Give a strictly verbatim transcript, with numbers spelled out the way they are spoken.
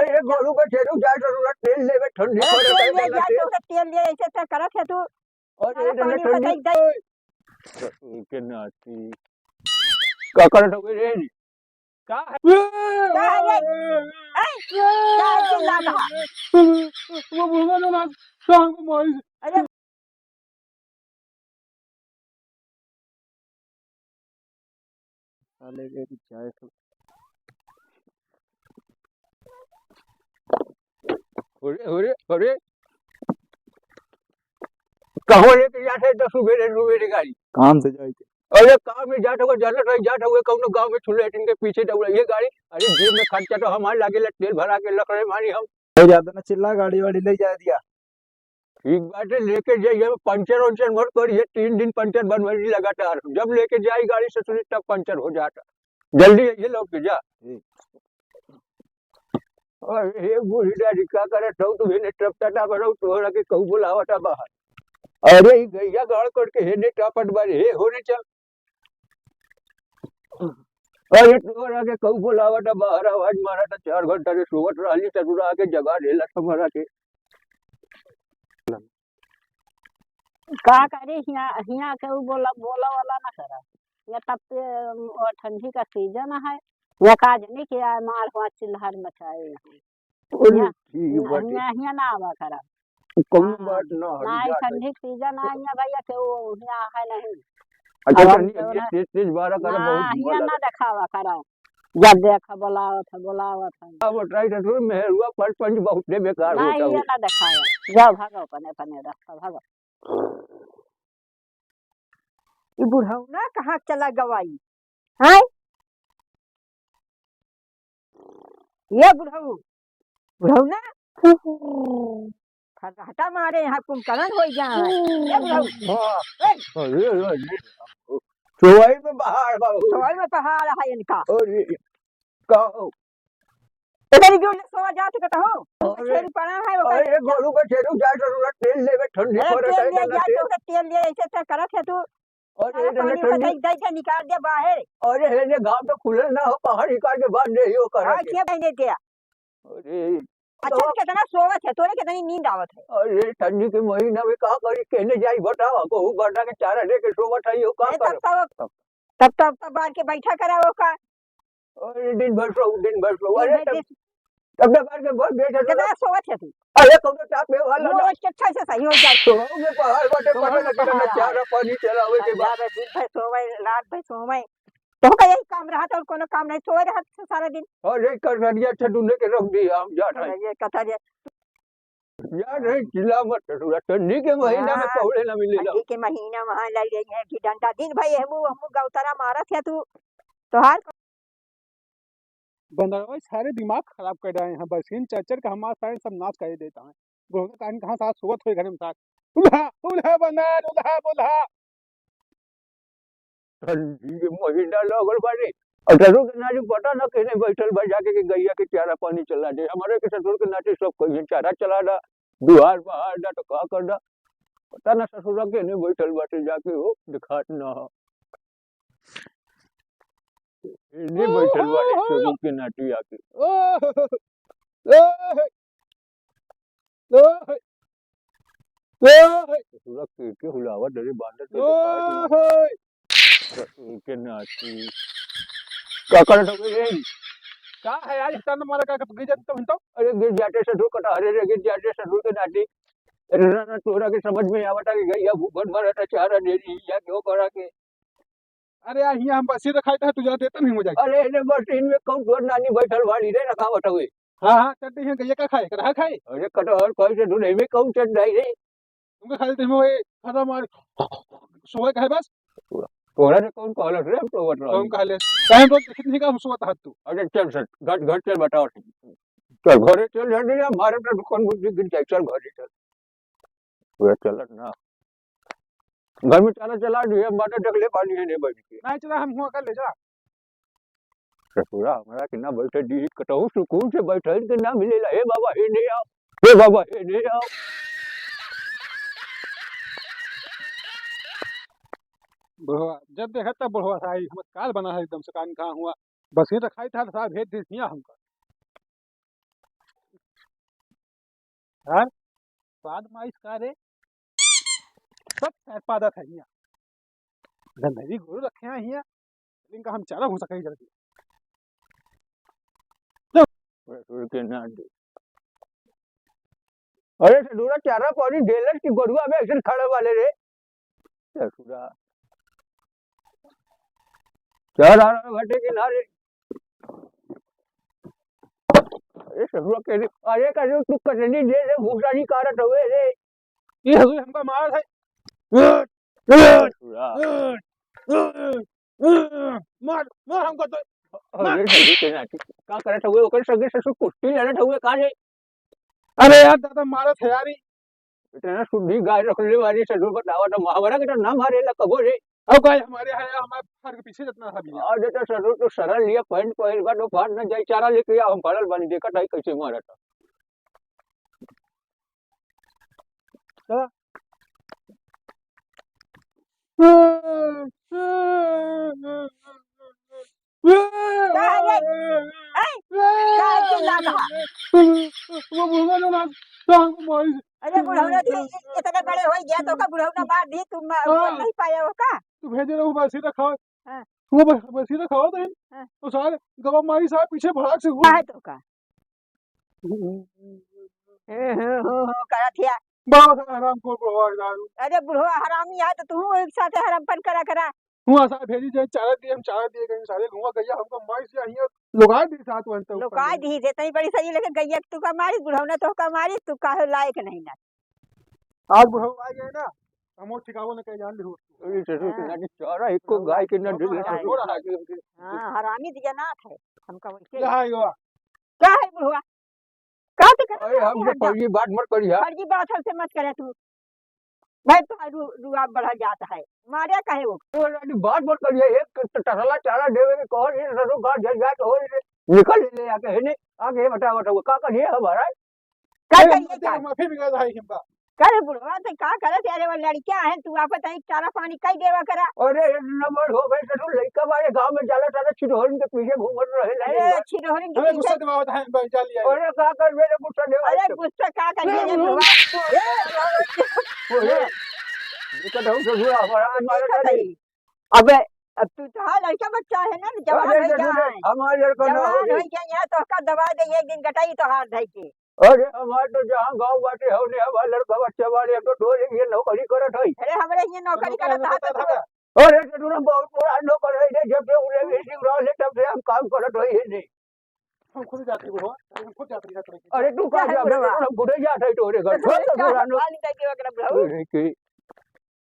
ए, गोरू के ठेरू जाए जरूरत तेल लेवे, ठंडी अरे, पड़े तेल ले जाए, तो तेल ले, ऐसे तो करत है तू। और सारा ये पानी ठंडी पटक दे। के नाती। का करत हो रे? का है? का है रे? ए, का है चिल्ला रहा? वो बुढ़वा जो ना, शाम को मारी। अरे, साले के जाए तो। अरे, अरे, अरे। कहो लेके जाते तो सुबेरे, सुबेरे गाड़ी। काम से जाए थे। अरे, काम में जात हुआ, जानत रही, जात हुआ, कौनो गाँव में छुले, इनके पीछे दौड़ा ये गाड़ी। अरे, जेब में खर्चा तो हमारे लागेला, तेल भरा के लकड़े मारी हम। अरे, ज्यादा ना चिल्ला, गाड़ी वाड़ी ले जाए दिया। ठीक बाटे, लेके जाइए, पंचर वंचर मत करिए, तीन दिन पंचर बनवाई लगातार। जब लेके जाई गाड़ी से सुनी तब पंचर हो जाता। जल्दी आइए लौट के जा। ठीक। अरे हे बूढ़ी दादी, का करत हो तू? हेने टपटपा बरौ, तोहरा के कहू बोलावता बाहर। अरे ई गैया गाड़ करके हेने टापट बारे, हे होने चल। अरे तोहरा के कहू बोलावता बाहर, आवाज मारता, चार घंटा से सोवत रहली, ससुरा के जगा देला हमारा के। का करी, हियाँ, हियाँ के उ बोला, बोला वाला ना करा। ये तब ते, अम, ठंडी का सीजन है, ये काज नहीं किया, मार हुआ चिल्हर मचाए हैं। अरे हियाँ, ठीक हियाँ, बाटे। हियाँ, हियाँ ना आवा करा। कौनो हाँ, बात ना हो, ना, ई जात है। ठंडी के सीजन आई है भैया, के वो हियाँ है नहीं। अच्छा, अब हम ठंडी तो अभी ना, तेज, तेज बारह करे, ना, बहुत हियाँ ना देखावा करा। जब देख बोलावत है, बोलावत है। अब ट्राई तो मेहरुआ पर पंच बहुते बेकार ना, होता हियाँ हो। ना देखावा। जाओ, भागो अपने, अपने रास्ता, भागो। ई बुढ़ौना कहाँ चला गवाई? हैं? ये बुढ़ऊ, बुढ़ौना? फर्राटा मारे यहाँ कुंभकर्ण हो गया है। ये बुढ़ऊ, हाँ। ए! अरे, अरे, अरे। सोवई में पहाड़ बा। सोवई में पहाड़ है इनका। अरे, का हो? इधर ही जो ले सोवा जात कहता हो। अरे, छेरू पड़ा है, वो अरे, कहता गोरू का छेरू जाए जरूरत तेल लेवे, ठंडी अरे, पड़त तेल है, ले ना जाए तेल। तो तेल ले, ऐसे तो करत है तू। अरे, सारा इतने पानी ठंडी। पटक दे के निकाल दे बाहर। अरे, हे, ये घाम तो खुले ना हो, बाहर निकाल के बांध दे, यो करत हाँ, है। के बहने दिया? अरे, अच्छा, तो कितना सोवत है, तोरे कितनी नींद आवत है। अरे, ठंडी के महीना में का करी, केने जाई बतावा, गहूँ गड्ढा के चारा दे के सोवत है, यो का अरे, तब करब? तब तब, तब, तब बार के बैठा करा वो का। अरे, दिन भर सो, दिन भर सो। दिन अरे, भर तब, दिन तब तो बार के बहुत बेच है, कितना सोवत है तू? अरे, कौनो ताप में वाला ना। रोज के अच्छा से सही हो जाए। सोवो में पहाड़ बाटे, सोवो पता में लगे ना, पहाड़ है। चारा पानी चलावे के बाद। ज्यादा दिन भर सोवे, रात भर सोवे। तो का यही काम रहत और कोनो काम नहीं, सोए रहत से सारा दिन। अरे, कर रहिया अच्छा ढूंढे के रख दी, हम जा रहे। ये कथा जे यार, रे, चिल्ला मत, ससुरा, ठंडी के महीना में हाँ, पहुड़े ना मिलेला। ठंडी के महीना वहाँ लग रही है कि डंडा दिन भर हमू, हमू गौतरा मारत है तू, तोहार बंदरवा सारे दिमाग खराब कर रहे हैं, बस इन चर चर के हमारे सारे सब नाश कर देता है। बुढ़वा कान कहाँ साथ सोवत हुए घर में साथ, उल्हा, उल्हा बंदर, उल्हा, उल्हा। ठंडी के महीना लगल बाटे। और ठरू के नारी पता न केने बैठल बा, जाके के गैया के चारा पानी चला दे। हमारे के ससुर के नाती सब कहिए, "चारा चला दा, दुआर बहार दा, तो का कर दा?" पता न ससुरा केने बैठल बाटे, जाके हो, दिखात न हो। एने बैठल बाटे ससुर के नाती आके। ससुरा के, के हुलावा डरे बांदर के देखात नहीं। ससुर के नाती। का करत हवे रे? का है यार, इतना मारा का गिर जाते तुम तो? अरे गिर जाते ससुर कटहरे रे, गिर जाते ससुर के नाती। अरे ना, ना, तोरा के समझ में आवता कि गैया भूखन मरता, चारा दे दी, या क्यों करा के? अरे यार, हियाँ हम बसी रखाई था, तू जा देता नहीं हो जाए। अरे, एने बस इनमें कौन तोर नानी बैठल बाड़ी रे, रखावत हवे। हाँ, हाँ, चड्डी है, गैया का खाए, कटहर खाए? अरे, कटहर खाए से दूर, एमे कौन चड्डाई रे? तुमके खाली तुम वो, ए, खत्म और सोए का है बस। तोरा ने कौन कहलस रे, हम सोवत रहनी। कौन कहले? कहीं रोज देखत नहीं का हम सोवत हाथ तू। अरे, चल सर, घर, घर चल बताओ। चल, घरे चल, जल्दी, हमारे तो दुकान बुद्धि गिर जाए, चल घरे चल। पूरा चलत ना। घर में ताला चला दिए, हम बाटे देख ले पानी है नहीं बैठ के। नहीं चला, हम हुआ कर ले जा। ससुरा हमरा के ना बैठे दी, कतहु सुकून से बैठे के ना मिलेला। हे बाबा, हे नहीं आओ, हे बाबा, हे नहीं आओ। बुढ़वा, जब देखा तब बुढ़वा साई, हम काल बना है एकदम से कान कहाँ हुआ। बस ये तो खाई था, साहब भेज दे हिया हमका। यार, पाद माइस का रे? सब सैर पादत है हियाँ। गंधरी गोरू रखे हैं हियाँ। इनका हम चारा भूसा कहीं जल्दी। ससुर के ना दे। अरे ससुरा, चारा पानी देलस कि गोरुआ में ऐसे खड़े वाले रे? ससुरा। चारा घटे के ना रे। अरे ससुरा के रे, अरे का जो तू कटनी दे रे, भूसा नहीं काटत हुए रे। ये ससुर हमका मार है। ससुरा। मार, मार हमको तो। अरे ससुर के नाती, का करत हुए? ओकर संगे ससुर कुश्ती लड़त हुए का रे? अरे यार दादा, मारत है यार ई। इतना सुंदर गाय रख ले वाली ससुर, बतावा तो, हमारा के तो ना मारे ला कबो रे। अब गाय हमारे है, हमारे फाड़ के पीछे जितना था भैया। अरे तो ससुर तो सरल लिया, पैंट पहन का तो फाड़ न जाए, चारा लेके आओ, हम पड़ल बानी, देखत है कैसे मारत। चला। का रे? ऐ, का चिल्लात हा? वो बुढ़वा जो ना, तो हमको मारी से। अरे बुढ़ौना जी, इतने बड़े हो गया तो का बुढ़ौना मार दी, तुम मा-, हाँ। नहीं पाया हो का? तू भेजे रहो बस सीधा खाओ। हाँ। वो बस, बस सीधा खाओ तो। हाँ। तो सारे गवा मारी साहब पीछे भाग से घूम। का है तो का? हो, हो, हो, हो, करत हिया। बड़ा सा हराम खोर बुढ़वा है दारू। अरे बुढ़वा हरामी है तो तू एक साथ हरामपन करा करा। हुआ सारे भेजी जाए, चारा दिए, हम चारा दिए गए, सारे हुआ गैया हमको माइस या हिया लुकाए दी साथ वंत ऊपर लुकाए में। दी रे, तई बड़ी सही लेके गैया तू का मारी, बुढ़ौना तो का मारी, तू काहे लायक नहीं ना। आज बुढ़ऊ आ गए ना, हम वो ठिकावो न कहे जान दे हो। अरे ससुर के हाँ। नानी चारा एको बुढ़ऊ गाय के न बुढ़ऊ दिले। हरामी। बुढ़ऊ हरामी। हाँ, हरामी दिया नाथ है, हमका वैसे। क्या है यो? क्या है बुढ़वा? का दिक्कत अरे, है हम आपके तो यहाँ? फर्जी बात मत करिया। फर्जी बात हमसे मत करे तू। भाई, तुम्हारा रु-, रुआब बढ़ा जाता है। मारे काहे वो? तो रानी बात मत करिया, एक ट-, टसला चारा देवे के कहो, ये ससुर का झंझट हो, ये निकल ले आके, है ने? आके ये बता, बता, वो का करिए हमारा? का ए, करिए हम का? माफी भी गए भाई हिम्बा। करे बुढ़वा, ते का करे तेरे वो लड़कियां हैं, तू आपत है, चारा पानी कई देवा करा। अरे, नंबर हो गए, तो लड़का बारे गांव में जाला, सारा छिटोहरन के पीछे घूमत रहे, अरे, लड़का। छिटोहरन के अरे, पीछे। गुस्सा दिमाग है, भाई, जा लिया। अरे, का कर मेरे गुस्सा दिमाग अरे, से? गुस्सा का कर अरे, मेरे बुढ़वा। बुढ़वा। ए, अरे, दिक्कत हो, ससुर, हमारा दिक्कत मारा है। नहीं। अबे, अब तू तो हाँ, लड़का बच्चा है ना, जवान अरे, लड़का जरूर, है। हमार लड़का ना जवान होई। होई के यहाँ तो का दवा दे, एक दिन गटाई तो हाथ धई के। अरे, हमार तो जहाँ गाँव बाटे, हवने हमार लड़का बच्चा बाटे, हम तो ढोरे ये नौकरी करत हई। अरे, हमरे ये नौकरी नौकरी करत करत हई, हई, तो अरे, जरूर हम बहुत पुरान नौकर हई रे, जब से उन्हें भी सिवरा ले, तब से हम काम करत हई, ये नहीं। हम खुद जाते बुढ़वा, हम खुद जाते, जाते। अरे, तू कहाँ जा, बुढ़वा? हम खुद जाते, तोरे घर। तो छोड़, तो बुढ़वा, बुढ़वा, नौकरी नहीं करके, बुढ़वा। अरे, के